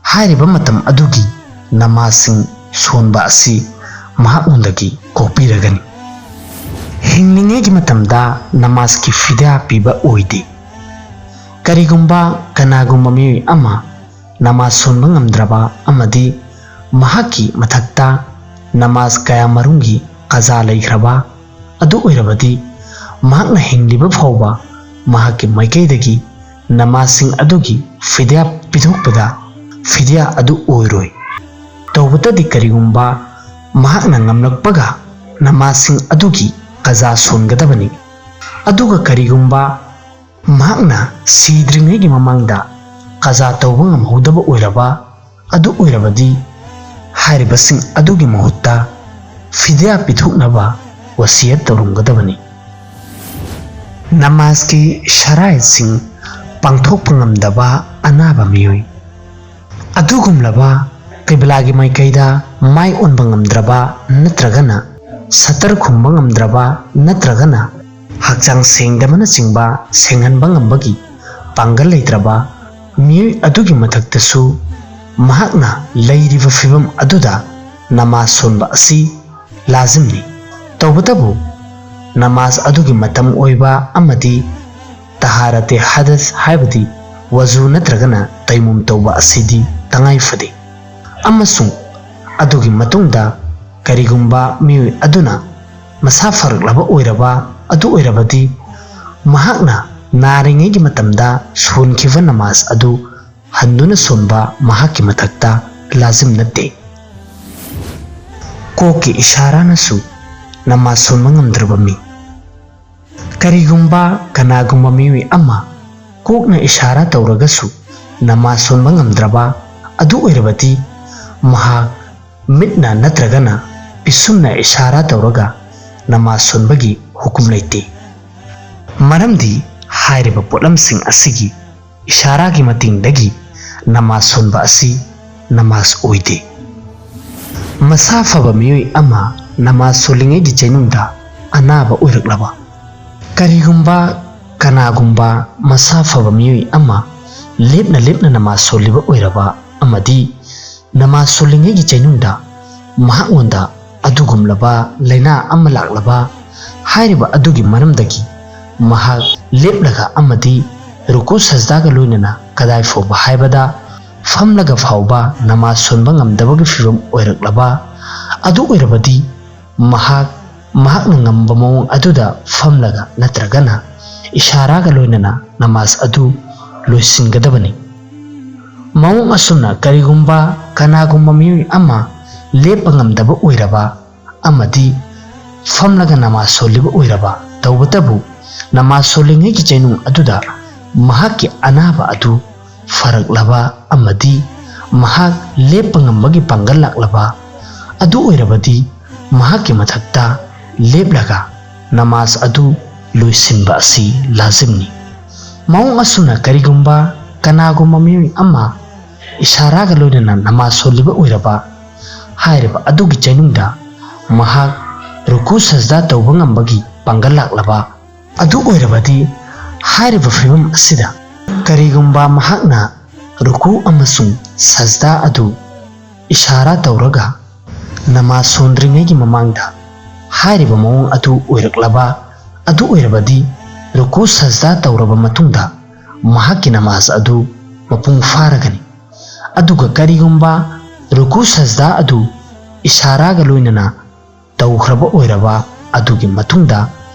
ꯍꯥꯏꯔꯤꯕ ꯃꯇꯝ ꯑꯗꯨꯒꯤ ꯅꯃꯥꯖꯁꯤꯡ ꯁꯣꯟꯕ ꯑꯁꯤ ꯃꯍꯥꯛꯉꯣꯟꯗꯒꯤ ꯀꯣꯛꯄꯤꯔꯒꯅꯤ꯫ ꯍꯤꯡꯂꯤꯉꯩꯒꯤ ꯃꯇꯝꯗ ꯅꯃꯥꯖꯀꯤ ꯐꯤꯗ꯭ꯌꯥ ꯄꯤꯕ ꯑꯣꯏꯗꯦ꯫ ꯀꯔꯤꯒꯨꯝꯕ ꯀꯅꯥꯒꯨꯝꯕ ꯃꯤꯑꯣꯏ ꯑꯃ ꯅꯃꯥꯖ ꯁꯣꯟꯕ ꯉꯝꯗ꯭ꯔꯕ ꯑꯃꯗꯤ ꯃꯍꯥꯛꯀꯤ ꯃꯊꯛꯇ ꯅꯃꯥꯖ ꯀꯌꯥ ꯃꯔꯨꯝꯒꯤ ꯀꯖꯥ ꯂꯩꯈ꯭ꯔꯕ ꯑꯗꯨ ꯑꯣꯏꯔꯕꯗꯤ, ꯃꯍꯥꯛꯅ ꯍꯤꯡꯂꯤꯕ ꯐꯥꯎꯕ ꯃꯍꯥꯛꯀꯤ ꯃꯥꯏꯀꯩꯗꯒꯤ ꯅꯃꯥꯖꯁꯤꯡ ꯑꯗꯨꯒꯤ ꯐꯤꯗ꯭ꯌꯥ ꯄꯤꯊꯣꯛꯄꯗ ꯐꯤꯗ꯭ꯌꯥ ꯑꯗꯨ ꯑꯣꯏꯔꯣꯏ꯫ ꯇꯧꯕꯇꯗꯤ ꯀꯔꯤꯒꯨꯝꯕ ꯃꯍꯥꯛꯅ ꯉꯝꯂꯛꯄꯒ ꯅꯃꯥꯖꯁꯤꯡ ꯑꯗꯨꯒꯤ ꯀꯖꯥ ꯁꯣꯟꯒꯗꯕꯅꯤ꯫ ꯑꯗꯨꯒ ꯀꯔꯤꯒꯨꯝꯕ ꯃꯍꯥꯛꯅ ꯁꯤꯗ꯭ꯔꯤꯉꯩꯒꯤ ꯃꯃꯥꯡꯗ ꯀꯖꯥ ꯇꯧꯕ ꯉꯝꯍꯧꯗꯕ ꯑꯣꯏꯔꯕ ꯑꯗꯨ ꯑꯣꯏꯔꯕꯗꯤ, ꯍꯥꯏꯔꯤꯕꯁꯤꯡ ꯑꯗꯨꯒꯤ ꯃꯍꯨꯠꯇ ꯐꯤꯗ꯭ꯌꯥ ꯄꯤꯊꯣꯛꯅꯕ ꯋꯁꯤꯌꯠ ꯇꯧꯔꯝꯒꯗꯕꯅꯤ꯫ ꯅꯃꯥꯖꯀꯤ ꯁꯔꯥꯏꯠꯁꯤꯡ ꯄꯥꯡꯊꯣꯛꯄ ꯉꯝꯗꯕ ꯑꯅꯥꯕ ꯃꯤꯑꯣꯏ꯫ ꯑꯗꯨꯒꯨꯝꯂꯕ ꯀꯤꯕꯂꯥꯒꯤ ꯃꯥꯏꯀꯩꯗ ꯃꯥꯏ ꯑꯣꯟꯕ ꯉꯝꯗ꯭ꯔꯕ ꯅꯠꯇ꯭ꯔꯒꯅ ꯁꯇꯔ ꯈꯨꯝꯕ ꯉꯝꯗ꯭ꯔꯕ ꯅꯠꯇ꯭ꯔꯒꯅ ꯍꯛꯆꯥꯡ ꯁꯦꯡꯗꯕꯅꯆꯤꯡꯕ ꯁꯦꯡꯍꯟꯕ ꯉꯝꯕꯒꯤ ꯄꯥꯡꯒꯜ ꯂꯩꯇ꯭ꯔꯕ ꯃꯤꯑꯣꯏ ꯑꯗꯨꯒꯤ ꯃꯊꯛꯇꯁꯨ ꯃꯍꯥꯛꯅ ꯂꯩꯔꯤꯕ ꯐꯤꯚꯝ ꯑꯗꯨꯗ ꯅꯃꯥꯖ ꯁꯣꯟꯕ ꯑꯁꯤ ꯂꯥꯖꯤꯝꯅꯤ꯫ ꯇꯧꯕꯇꯕꯨ ꯅꯃꯥꯖ ꯑꯗꯨꯒꯤ ꯃꯇꯝ ꯑꯣꯏꯕ ꯑꯃꯗꯤ ꯇꯍꯥꯔꯥꯇꯦ ꯍꯗꯁ ꯍꯥꯏꯕꯗꯤ ꯋꯖꯨ ꯅꯠꯇ꯭ꯔꯒꯅ ꯇꯩꯃꯨꯝ ꯇꯧꯕ ꯑꯁꯤꯗꯤ ꯇꯉꯥꯏ ꯐꯗꯦ꯫ ꯑꯃꯁꯨꯡ ꯑꯗꯨꯒꯤ ꯃꯇꯨꯡꯗ ꯀꯔꯤꯒꯨꯝꯕ ꯃꯤꯑꯣꯏ ꯑꯗꯨꯅ ꯃꯁꯥ ꯐꯔꯛꯂꯕ ꯑꯣꯏꯔꯕ ꯑꯗꯨ ꯑꯣꯏꯔꯕꯗꯤ, ꯃꯍꯥꯛꯅ ꯅꯥꯔꯤꯉꯩꯒꯤ ꯃꯇꯝꯗ ꯁꯣꯟꯈꯤꯕ ꯅꯃꯥꯖ ꯑꯗꯨ ꯍꯟꯗꯨꯅ ꯁꯣꯟꯕ ꯃꯍꯥꯛꯀꯤ ꯃꯊꯛꯇ ꯂꯥꯖꯤꯝ ꯅꯠꯇꯦ꯫ ꯀꯣꯛꯀꯤ ꯏꯁꯥꯔꯥꯅꯁꯨ ꯅꯃꯥꯖ ꯁꯣꯟꯕ ꯉꯝꯗ꯭ꯔꯕ ꯃꯤ꯫ ꯀꯔꯤꯒꯨꯝꯕ ꯀꯅꯥꯒꯨꯝꯕ ꯃꯤꯑꯣꯏ ꯑꯃ ꯀꯣꯛꯅ ꯏꯁꯥꯔꯥ ꯇꯧꯔꯒꯁꯨ ꯅꯃꯥꯖ ꯁꯣꯟꯕ ꯉꯝꯗ꯭ꯔꯕ ꯑꯗꯨ ꯑꯣꯏꯔꯕꯗꯤ, ꯃꯍꯥꯛ ꯃꯤꯠꯅ ꯅꯠꯇ꯭ꯔꯒꯅ ꯄꯤꯁꯨꯝꯅ ꯏꯁꯥꯔꯥ ꯇꯧꯔꯒ ꯅꯃꯥꯖ ꯁꯣꯟꯕꯒꯤ ꯍꯨꯀꯨꯝ ꯂꯩꯇꯦ꯫ ꯃꯔꯝꯗꯤ ꯍꯥꯏꯔꯤꯕ ꯄꯣꯠꯂꯝꯁꯤꯡ ꯑꯁꯤꯒꯤ ꯏꯁꯥꯔꯥꯒꯤ ꯃꯇꯦꯡꯗꯒꯤ ꯅꯃꯥꯖ ꯁꯣꯟꯕ ꯑꯁꯤ ꯅꯃꯥꯖ ꯑꯣꯏꯗꯦ꯫ ꯃꯁꯥ ꯐꯕ ꯃꯤꯑꯣꯏ ꯑꯃ ꯅꯃꯥꯖ ꯁꯣꯜꯂꯤꯉꯩꯒꯤ ꯆꯩꯅꯨꯡꯗ ꯑꯅꯥꯕ ꯑꯣꯏꯔꯛꯂꯕ꯫ ꯀꯔꯤꯒꯨꯝꯕ ꯀꯅꯥꯒꯨꯝꯕ ꯃꯁꯥ ꯐꯕ ꯃꯤꯑꯣꯏ ꯑꯃ ꯂꯦꯞꯅ ꯂꯦꯞꯅ ꯅꯃꯥꯖ ꯁꯣꯜꯂꯤꯕ ꯑꯣꯏꯔꯕ ꯑꯃꯗꯤ ꯅꯃꯥꯖ ꯁꯣꯜꯂꯤꯉꯩꯒꯤ ꯆꯩꯅꯨꯡꯗ ꯃꯍꯥꯛꯉꯣꯟꯗ ꯑꯗꯨꯒꯨꯝꯂꯕ ꯂꯥꯏꯅꯥ ꯑꯃ ꯂꯥꯛꯂꯕ, ꯍꯥꯏꯔꯤꯕ ꯑꯗꯨꯒꯤ ꯃꯔꯝꯗꯒꯤ ꯃꯍꯥꯛ ꯂꯦꯞꯂꯒ ꯑꯃꯗꯤ ꯔꯨꯀꯨ ꯁꯖꯗꯥꯒ ꯂꯣꯏꯅꯅ ꯀꯗꯥꯏ ꯐꯥꯎꯕ ꯍꯥꯏꯕꯗ ꯐꯝꯂꯒ ꯐꯥꯎꯕ ꯅꯃꯥꯖ ꯁꯣꯟꯕ ꯉꯝꯗꯕꯒꯤ ꯐꯤꯕꯝ ꯑꯣꯏꯔꯛꯂꯕ ꯑꯗꯨ ꯑꯣꯏꯔꯕꯗꯤ, ꯃꯍꯥꯛ ꯃꯍꯥꯛꯅ ꯉꯝꯕ ꯃꯑꯣꯡ ꯑꯗꯨꯗ ꯐꯝꯂꯒ ꯅꯠꯇ꯭ꯔꯒꯅ ꯏꯁꯥꯔꯥꯒ ꯂꯣꯏꯅꯅ ꯅꯃꯥꯖ ꯑꯗꯨ ꯂꯣꯏꯁꯤꯟꯒꯗꯕꯅꯤ꯫ ꯃꯑꯣꯡ ꯑꯁꯨꯝꯅ ꯀꯔꯤꯒꯨꯝꯕ ꯀꯅꯥꯒꯨꯝꯕ ꯃꯤꯑꯣꯏ ꯑꯃ ꯂꯦꯞꯄ ꯉꯝꯗꯕ ꯑꯣꯏꯔꯕ ꯑꯃꯗꯤ ꯐꯝꯂꯒ ꯅꯃꯥꯖ ꯁꯣꯜꯂꯤꯕ ꯑꯣꯏꯔꯕ, ꯇꯧꯕꯇꯕꯨ ꯅꯃꯥꯖ ꯁꯣꯜꯂꯤꯉꯩꯒꯤ ꯆꯩꯅꯨꯡ ꯑꯗꯨꯗ ꯃꯍꯥꯛꯀꯤ ꯑꯅꯥꯕ ꯑꯗꯨ ꯐꯔꯛꯂꯕ ꯑꯃꯗꯤ ꯃꯍꯥꯛ ꯂꯦꯞꯄ ꯉꯝꯕꯒꯤ ꯄꯥꯡꯒꯜ ꯂꯥꯛꯂꯕ ꯑꯗꯨ ꯑꯣꯏꯔꯕꯗꯤ, ꯃꯍꯥꯛꯀꯤ ꯃꯊꯛꯇ ꯂꯦꯞꯂꯒ ꯅꯃꯥꯖ ꯑꯗꯨ ꯂꯣꯏꯁꯤꯟꯕ ꯑꯁꯤ ꯂꯥꯖꯤꯝꯅꯤ꯫ ꯃꯑꯣꯡ ꯑꯁꯨꯝꯅ ꯀꯔꯤꯒꯨꯝꯕ ꯀꯅꯥꯒꯨꯝꯕ ꯃꯤꯑꯣꯏ ꯑꯃ ꯏꯁꯥꯔꯥꯒ ꯂꯣꯏꯅꯅ ꯅꯃꯥꯖ ꯁꯣꯜꯂꯤꯕ ꯑꯣꯏꯔꯕ, ꯍꯥꯏꯔꯤꯕ ꯑꯗꯨꯒꯤ ꯆꯩꯅꯨꯡꯗ ꯃꯍꯥꯛ ꯔꯨꯀꯨ ꯁꯖꯗꯥ ꯇꯧꯕ ꯉꯝꯕꯒꯤ ꯄꯥꯡꯒꯜ ꯂꯥꯛꯂꯕ ꯑꯗꯨ ꯑꯣꯏꯔꯕꯗꯤ, ꯍꯥꯏꯔꯤꯕ ꯐꯤꯕꯝ ꯑꯁꯤꯗ ꯀꯔꯤꯒꯨꯝꯕ ꯃꯍꯥꯛꯅ ꯔꯨꯀꯨ ꯑꯃꯁꯨꯡ ꯁꯖꯗꯥ ꯑꯗꯨ ꯏꯁꯥꯔꯥ ꯇꯧꯔꯒ ꯅꯃꯥꯖ ꯁꯣꯟꯗ꯭ꯔꯤꯉꯩꯒꯤ ꯃꯃꯥꯡꯗ ꯍꯥꯏꯔꯤꯕ ꯃꯑꯣꯡ ꯑꯗꯨ ꯑꯣꯏꯔꯛꯂꯕ ꯑꯗꯨ ꯑꯣꯏꯔꯕꯗꯤ, ꯔꯨꯀꯨ ꯁꯖꯗꯥ ꯇꯧꯔꯕ ꯃꯇꯨꯡꯗ ꯃꯍꯥꯛꯀꯤ ꯅꯃꯥꯖ ꯑꯗꯨ ꯃꯄꯨꯡ ꯐꯥꯔꯒꯅꯤ꯫ ꯑꯗꯨꯒ ꯀꯔꯤꯒꯨꯝꯕ ꯔꯨꯀꯨ ꯁꯖꯗꯥ ꯑꯗꯨ ꯏꯁꯥꯔꯥꯒ ꯂꯣꯏꯅꯅ ꯇꯧꯈ꯭ꯔꯕ ꯑꯣꯏꯔꯕ ꯑꯗꯨꯒꯤ ꯃꯇꯨꯡꯗ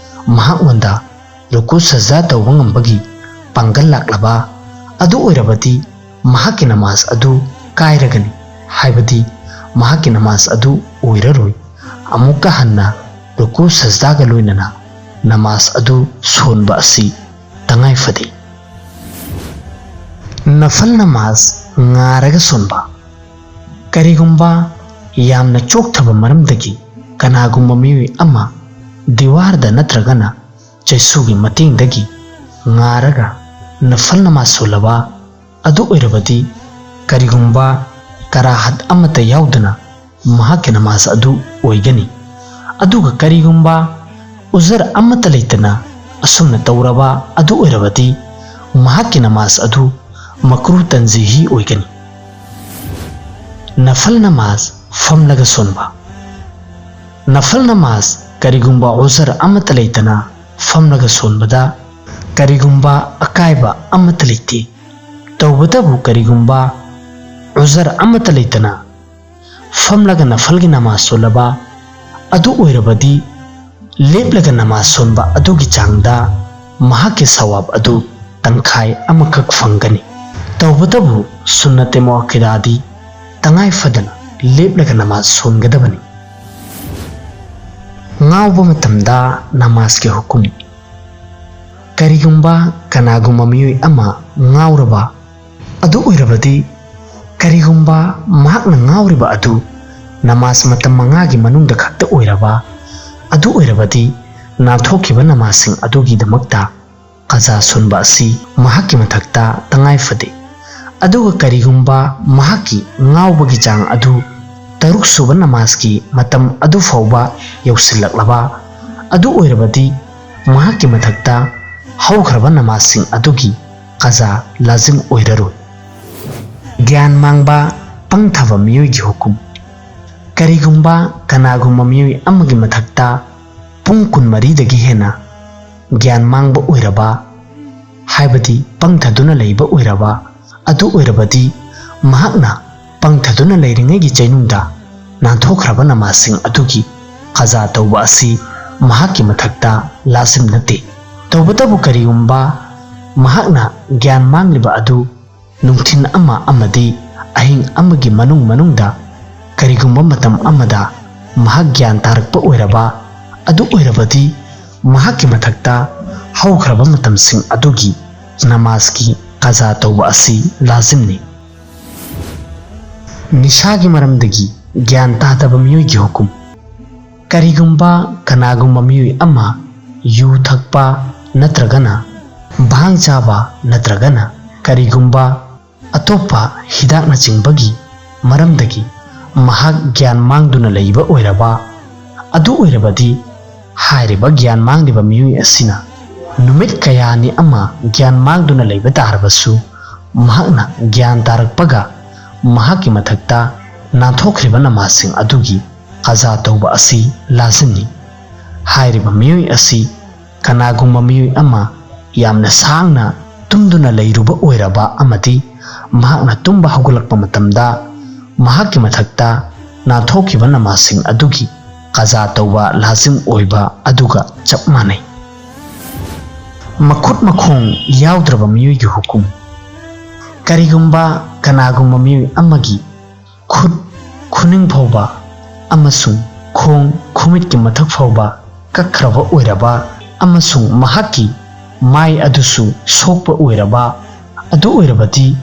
ꯃꯍꯥꯛꯉꯣꯟꯗ ꯔꯨꯀꯨ ꯁꯖꯗꯥ ꯇꯧꯕ ꯉꯝꯕꯒꯤ ꯄꯥꯡꯒꯜ ꯂꯥꯛꯂꯕ ꯑꯗꯨ ꯑꯣꯏꯔꯕꯗꯤ, ꯃꯍꯥꯛꯀꯤ ꯅꯃꯥꯖ ꯑꯗꯨ ꯀꯥꯏꯔꯒꯅꯤ, ꯍꯥꯏꯕꯗꯤ ꯃꯍꯥꯛꯀꯤ ꯅꯃꯥꯖ ꯑꯗꯨ ꯑꯣꯏꯔꯔꯣꯏ꯫ ꯑꯃꯨꯛꯀ ꯍꯟꯅ ꯔꯨꯀꯨ ꯁꯖꯗꯥꯒ ꯂꯣꯏꯅꯅ ꯅꯃꯥꯖ ꯑꯗꯨ ꯁꯣꯟꯕ ꯑꯁꯤ ꯇꯉꯥꯏ ꯐꯗꯦ꯫ ꯅꯐꯜ ꯅꯃꯥꯖ ꯉꯥꯔꯒ ꯁꯣꯟꯕ꯫ ꯀꯔꯤꯒꯨꯝꯕ ꯌꯥꯝꯅ ꯆꯣꯛꯊꯕ ꯃꯔꯝꯗꯒꯤ ꯀꯅꯥꯒꯨꯝꯕ ꯃꯤꯑꯣꯏ ꯑꯃ ꯗꯤꯋꯥꯔꯗ ꯅꯠꯇ꯭ꯔꯒꯅ ꯆꯩꯁꯨꯒꯤ ꯃꯇꯦꯡꯗꯒꯤ ꯉꯥꯔꯒ ꯅꯐꯜ ꯅꯃꯥꯖ ꯁꯣꯜꯂꯕ ꯑꯗꯨ ꯑꯣꯏꯔꯕꯗꯤ, ꯀꯔꯤꯒꯨꯝꯕ ꯀꯔꯥꯍꯠ ꯑꯃꯠꯇ ꯌꯥꯎꯗꯅ ꯃꯍꯥꯛꯀꯤ ꯅꯃꯥꯖ ꯑꯗꯨ ꯑꯣꯏꯒꯅꯤ꯫ ꯑꯗꯨꯒ ꯀꯔꯤꯒꯨꯝꯕ ꯎꯖꯔ ꯑꯃꯠꯇ ꯂꯩꯇꯅ ꯑꯁꯨꯝꯅ ꯇꯧꯔꯕ ꯑꯗꯨ ꯑꯣꯏꯔꯕꯗꯤ, ꯃꯍꯥꯛꯀꯤ ꯅꯃꯥꯖ ꯑꯗꯨ ꯃꯀ꯭ꯔꯨ ꯇꯟꯖꯤꯍꯤ ꯑꯣꯏꯒꯅꯤ꯫ ꯅꯐꯜ ꯅꯃꯥꯖ ꯐꯝꯂꯒ ꯁꯣꯟꯕ꯫ ꯅꯐꯜ ꯅꯃꯥꯖ ꯀꯔꯤꯒꯨꯝꯕ ꯎꯖꯔ ꯑꯃꯠꯇ ꯂꯩꯇꯅ ꯐꯝꯂꯒ ꯁꯣꯟꯕꯗ ꯀꯔꯤꯒꯨꯝꯕ ꯑꯀꯥꯏꯕ ꯑꯃꯠꯇ ꯂꯩꯇꯦ꯫ ꯇꯧꯕꯇꯕꯨ ꯀꯔꯤꯒꯨꯝꯕ ꯎꯖꯔ ꯑꯃꯠꯇ ꯂꯩꯇꯅ ꯐꯝꯂꯒ ꯅꯐꯜꯒꯤ ꯅꯃꯥꯖ ꯁꯣꯜꯂꯕ ꯑꯗꯨ ꯑꯣꯏꯔꯕꯗꯤ, ꯂꯦꯞꯂꯒ ꯅꯃꯥꯖ ꯁꯣꯟꯕ ꯑꯗꯨꯒꯤ ꯆꯥꯡꯗ ꯃꯍꯥꯛꯀꯤ ꯁꯋꯥꯕ ꯑꯗꯨ ꯇꯪꯈꯥꯏ ꯑꯃꯈꯛ ꯐꯪꯒꯅꯤ꯫ ꯇꯧꯕꯇꯕꯨ ꯁꯨꯟꯅꯇꯦ ꯃꯨꯑꯛꯀꯤꯗꯥꯗꯤ ꯇꯉꯥꯏ ꯐꯗꯅ ꯂꯦꯞꯂꯒ ꯅꯃꯥꯖ ꯁꯣꯟꯒꯗꯕꯅꯤ꯫ ꯉꯥꯎꯕ ꯃꯇꯝꯗ ꯅꯃꯥꯖꯀꯤ ꯍꯨꯀꯨꯝ꯫ ꯀꯔꯤꯒꯨꯝꯕ ꯀꯅꯥꯒꯨꯝꯕ ꯃꯤꯑꯣꯏ ꯑꯃ ꯉꯥꯎꯔꯕ ꯑꯗꯨ ꯑꯣꯏꯔꯕꯗꯤ, ꯀꯔꯤꯒꯨꯝꯕ ꯃꯍꯥꯛꯅ ꯉꯥꯎꯔꯤꯕ ꯑꯗꯨ ꯅꯃꯥꯖ ꯃꯇꯝ ꯃꯉꯥꯒꯤ ꯃꯅꯨꯡꯗ ꯈꯛꯇ ꯑꯣꯏꯔꯕ ꯑꯗꯨ ꯑꯣꯏꯔꯕꯗꯤ, ꯅꯥꯟꯊꯣꯛꯈꯤꯕ ꯅꯃꯥꯖꯁꯤꯡ ꯑꯗꯨꯒꯤꯗꯃꯛꯇ ꯀꯖꯥ ꯁꯣꯟꯕ ꯑꯁꯤ ꯃꯍꯥꯛꯀꯤ ꯃꯊꯛꯇ ꯇꯉꯥꯏ ꯐꯗꯦ꯫ ꯑꯗꯨꯒ ꯀꯔꯤꯒꯨꯝꯕ ꯃꯍꯥꯛꯀꯤ ꯉꯥꯎꯕꯒꯤ ꯆꯥꯡ ꯑꯗꯨ ꯇꯔꯨꯛ ꯁꯨꯕ ꯅꯃꯥꯖꯀꯤ ꯃꯇꯝ ꯑꯗꯨ ꯐꯥꯎꯕ ꯌꯧꯁꯤꯜꯂꯛꯂꯕ ꯑꯗꯨ ꯑꯣꯏꯔꯕꯗꯤ, ꯃꯍꯥꯛꯀꯤ ꯃꯊꯛꯇ ꯍꯧꯈ꯭ꯔꯕ ꯅꯃꯥꯖꯁꯤꯡ ꯑꯗꯨꯒꯤ ꯀꯖꯥ ꯂꯥꯖꯤꯝ ꯑꯣꯏꯔꯔꯣꯏ꯫ ꯒ꯭ꯌꯥꯟ ꯃꯥꯡꯕ ꯄꯪꯊꯕ ꯃꯤꯑꯣꯏꯒꯤ ꯍꯨꯀꯨꯝ꯫ ꯀꯔꯤꯒꯨꯝꯕ ꯀꯅꯥꯒꯨꯝꯕ ꯃꯤꯑꯣꯏ ꯑꯃꯒꯤ ꯃꯊꯛꯇ ꯄꯨꯡ ꯀꯨꯟꯃꯔꯤꯗꯒꯤ ꯍꯦꯟꯅ ꯒ꯭ꯌꯥꯟ ꯃꯥꯡꯕ ꯑꯣꯏꯔꯕ, ꯍꯥꯏꯕꯗꯤ ꯄꯪꯊꯗꯨꯅ ꯂꯩꯕ ꯑꯣꯏꯔꯕ, ꯑꯗꯨ ꯑꯣꯏꯔꯕꯗꯤ ꯃꯍꯥꯛꯅ ꯄꯪꯊꯗꯨꯅ ꯂꯩꯔꯤꯉꯩꯒꯤ ꯆꯩꯅꯨꯡꯗ ꯅꯥꯟꯊꯣꯛꯈ꯭ꯔꯕ ꯅꯃꯥꯖꯁꯤꯡ ꯑꯗꯨꯒꯤ ꯀꯖꯥ ꯇꯧꯕ ꯑꯁꯤ ꯃꯍꯥꯛꯀꯤ ꯃꯊꯛꯇ ꯂꯥꯖꯤꯝ ꯅꯠꯇꯦ꯫ ꯇꯧꯕꯇꯕꯨ ꯀꯔꯤꯒꯨꯝꯕ ꯃꯍꯥꯛꯅ ꯒ꯭ꯌꯥꯟ ꯃꯥꯡꯂꯤꯕ ꯑꯗꯨ ꯅꯨꯡꯊꯤꯜ ꯑꯃ ꯑꯃꯗꯤ ꯑꯍꯤꯡ ꯑꯃꯒꯤ ꯃꯅꯨꯡ ꯃꯅꯨꯡꯗ ꯀꯔꯤꯒꯨꯝꯕ ꯃꯇꯝ ꯑꯃꯗ ꯃꯍꯥꯛ ꯒ꯭ꯌꯥꯟ ꯇꯥꯔꯛꯄ ꯑꯣꯏꯔꯕ, ꯑꯗꯨ ꯑꯣꯏꯔꯕꯗꯤ ꯃꯍꯥꯛꯀꯤ ꯃꯊꯛꯇ ꯍꯧꯈ꯭ꯔꯕ ꯃꯇꯝꯁꯤꯡ ꯑꯗꯨꯒꯤ ꯅꯃꯥꯖꯀꯤ ꯀꯖꯥ ꯇꯧꯕ ꯑꯁꯤ ꯂꯥꯖꯤꯝꯅꯤ꯫ ꯅꯤꯁꯥꯒꯤ ꯃꯔꯝꯗꯒꯤ ꯒ꯭ꯌꯥꯟ ꯇꯥꯗꯕ ꯃꯤꯑꯣꯏꯒꯤ ꯍꯨꯀꯨꯝ꯫ ꯀꯔꯤꯒꯨꯝꯕ ꯀꯅꯥꯒꯨꯝꯕ ꯃꯤꯑꯣꯏ ꯑꯃ ꯌꯨ ꯊꯛꯄ ꯅꯠꯇ꯭ꯔꯒꯅ ꯚꯥꯡ ꯆꯥꯕ ꯅꯠꯇ꯭ꯔꯒꯅ ꯀꯔꯤꯒꯨꯝꯕ ꯑꯇꯣꯞꯄ ꯍꯤꯗꯥꯛꯅꯆꯤꯡꯕꯒꯤ ꯃꯔꯝꯗꯒꯤ ꯃꯍꯥꯛ ꯒ꯭ꯌꯥꯟ ꯃꯥꯡꯗꯨꯅ ꯂꯩꯕ ꯑꯣꯏꯔꯕ, ꯑꯗꯨ ꯑꯣꯏꯔꯕꯗꯤ ꯍꯥꯏꯔꯤꯕ ꯒ꯭ꯌꯥꯟ ꯃꯥꯡꯂꯤꯕ ꯃꯤꯑꯣꯏ ꯑꯁꯤꯅ ꯅꯨꯃꯤꯠ ꯀꯌꯥꯅꯤ ꯑꯃ ꯒ꯭ꯌꯥꯟ ꯃꯥꯡꯗꯨꯅ ꯂꯩꯕ ꯇꯥꯔꯕꯁꯨ, ꯃꯍꯥꯛꯅ ꯒ꯭ꯌꯥꯟ ꯇꯥꯔꯛꯄꯒ ꯃꯍꯥꯛꯀꯤ ꯃꯊꯛꯇ ꯅꯥꯟꯊꯣꯛꯈ꯭ꯔꯤꯕ ꯅꯃꯥꯖꯁꯤꯡ ꯑꯗꯨꯒꯤ ꯀꯖꯥ ꯇꯧꯕ ꯑꯁꯤ ꯂꯥꯖꯤꯝꯅꯤ꯫ ꯍꯥꯏꯔꯤꯕ ꯃꯤꯑꯣꯏ ꯑꯁꯤ ꯀꯅꯥꯒꯨꯝꯕ ꯃꯤꯑꯣꯏ ꯑꯃ ꯌꯥꯝꯅ ꯁꯥꯡꯅ ꯇꯨꯝꯗꯨꯅ ꯂꯩꯔꯨꯕ ꯑꯣꯏꯔꯕ ꯑꯃꯗꯤ ꯃꯍꯥꯛꯅ ꯇꯨꯝꯕ ꯍꯧꯒꯠꯂꯛꯄ ꯃꯇꯝꯗ ꯃꯍꯥꯛꯀꯤ ꯃꯊꯛꯇ ꯅꯥꯟꯊꯣꯛꯈꯤꯕ ꯅꯃꯥꯖꯁꯤꯡ ꯑꯗꯨꯒꯤ ꯀꯖꯥ ꯇꯧꯕ ꯂꯥꯖꯤꯝ ꯑꯣꯏꯕ ꯑꯗꯨꯒ ꯆꯞ ꯃꯥꯟꯅꯩ꯫ ꯃꯈꯨꯠ ꯃꯈꯣꯡ ꯌꯥꯎꯗ꯭ꯔꯕ ꯃꯤꯑꯣꯏꯒꯤ ꯍꯨꯀꯨꯝ꯫ ꯀꯔꯤꯒꯨꯝꯕ ꯀꯅꯥꯒꯨꯝꯕ ꯃꯤꯑꯣꯏ ꯑꯃꯒꯤ ꯈꯨꯠ, ꯈꯨꯅꯤꯡ ꯐꯥꯎꯕ ꯑꯃꯁꯨꯡ ꯈꯣꯡ, ꯈꯨꯃꯤꯠꯀꯤ ꯃꯊꯛ ꯐꯥꯎꯕ ꯀꯛꯈ꯭ꯔꯕ ꯑꯣꯏꯔꯕ ꯑꯃꯁꯨꯡ ꯃꯍꯥꯛꯀꯤ ꯃꯥꯏ ꯑꯗꯨꯁꯨ ꯁꯣꯛꯄ ꯑꯣꯏꯔꯕ, ꯑꯗꯨ ꯑꯣꯏꯔꯕꯗꯤ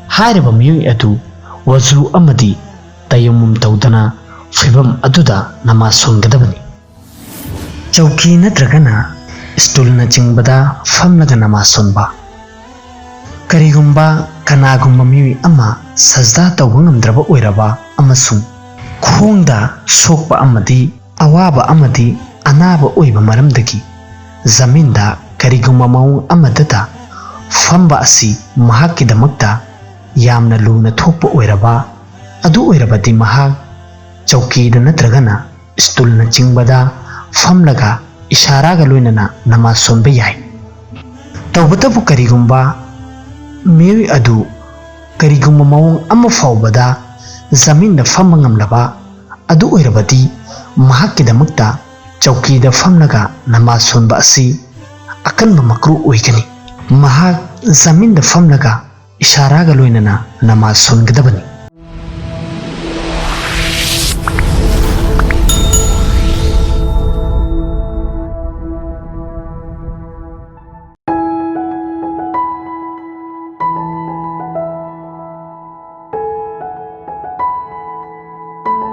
ꯍꯥꯏꯔꯤꯕ ꯃꯤꯑꯣꯏ ꯑꯗꯨ ꯋꯖꯨ ꯑꯃꯗꯤ ꯇꯌꯝꯃꯨꯝ ꯇꯧꯗꯅ ꯐꯤꯕꯝ ꯑꯗꯨꯗ ꯅꯃꯥꯖ ꯁꯣꯟꯒꯗꯕꯅꯤ꯫ ꯆꯧꯀꯤ ꯅꯠꯇ꯭ꯔꯒꯅ ꯁ꯭ꯇꯨꯜꯅꯆꯤꯡꯕꯗ ꯐꯝꯂꯒ ꯅꯃꯥꯖ ꯁꯣꯟꯕ꯫ ꯀꯔꯤꯒꯨꯝꯕ ꯀꯅꯥꯒꯨꯝꯕ ꯃꯤꯑꯣꯏ ꯑꯃ ꯁꯖꯗꯥ ꯇꯧꯕ ꯉꯝꯗ꯭ꯔꯕ ꯑꯣꯏꯔꯕ ꯑꯃꯁꯨꯡ ꯈꯣꯡꯗ ꯁꯣꯛꯄ ꯑꯃꯗꯤ ꯑꯋꯥꯕ ꯑꯃꯗꯤ ꯑꯅꯥꯕ ꯑꯣꯏꯕ ꯃꯔꯝꯗꯒꯤ ꯖꯃꯤꯟꯗ ꯀꯔꯤꯒꯨꯝꯕ ꯃꯑꯣꯡ ꯑꯃꯗꯇ ꯐꯝꯕ ꯑꯁꯤ ꯃꯍꯥꯛꯀꯤꯗꯃꯛꯇ ꯌꯥꯝꯅ ꯂꯨꯅ ꯊꯣꯛꯄ ꯑꯣꯏꯔꯕ, ꯑꯗꯨ ꯑꯣꯏꯔꯕꯗꯤ ꯃꯍꯥꯛ ꯆꯧꯀꯤꯗ ꯅꯠꯇ꯭ꯔꯒꯅ ꯁ꯭ꯇꯨꯜꯅꯆꯤꯡꯕꯗ ꯐꯝꯂꯒ ꯏꯁꯥꯔꯥꯒ ꯂꯣꯏꯅꯅ ꯅꯃꯥꯖ ꯁꯣꯟꯕ ꯌꯥꯏ꯫ ꯇꯧꯕꯇꯕꯨ ꯀꯔꯤꯒꯨꯝꯕ ꯃꯤꯑꯣꯏ ꯑꯗꯨ ꯀꯔꯤꯒꯨꯝꯕ ꯃꯑꯣꯡ ꯑꯃ ꯐꯥꯎꯕꯗ ꯖꯃꯤꯟꯗ ꯐꯝꯕ ꯉꯝꯂꯕ, ꯑꯗꯨ ꯑꯣꯏꯔꯕꯗꯤ ꯃꯍꯥꯛꯀꯤꯗꯃꯛꯇ ꯆꯧꯀꯤꯗ ꯐꯝꯂꯒ ꯅꯃꯥꯖ ꯁꯣꯟꯕ ꯑꯁꯤ ꯑꯀꯟꯕ ꯃꯀ꯭ꯔꯨ ꯑꯣꯏꯒꯅꯤ꯫ ꯃꯍꯥꯛ ꯖꯃꯤꯟꯗ ꯐꯝꯂꯒ ꯏꯁꯥꯔꯥꯒ ꯂꯣꯏꯅꯅ ꯅꯃꯥꯖ ꯁꯣꯟꯒꯗꯕꯅꯤ꯫